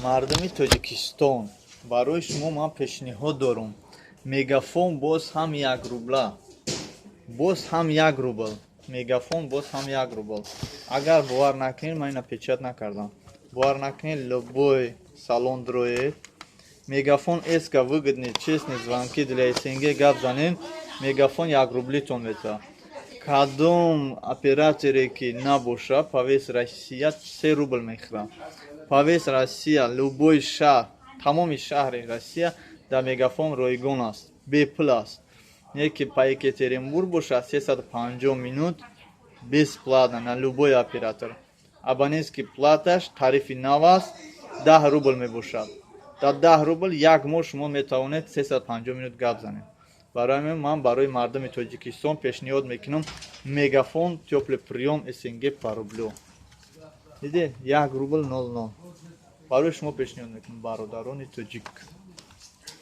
Мардуми Тоҷикистон, барои шумо ман пешниҳод дорум: Мегафон боз ҳам 1 рубла, боз ҳам 1 рубл. Мегафон боз ҳам 1 рубл. Агар бовар накунед, ман ина печать накардам, бовар накунед, любой салон дроед, Мегафон эска выгодный, честный звонки для СНГ гап занед, Мегафон 1 рублитон метавад. Кадом операторе ки набоша, по весь Россия 3 рубл мехӯрам. По весь Россия, любой шаҳр, тамоми шаҳри Россия дар Мегафон ройгон аст, бепул аст. Не ки по Екатеринбург бошад, 350 минут бесплатно на любой оператор. Абонентский платаш тарифи нав аст, 10 рубл мебошад. Дар 10 рубл як моҳ шумо метавонед 350 минут гап занед. Барои ҳамин ман барои мардуми Тоҷикистон пешниҳод мекунам: Мегафон тёплый приём СНГ по рублю. Дидед, 1 рубл 00 барои шумо пешниҳод мекунам, бародарони тоҷик.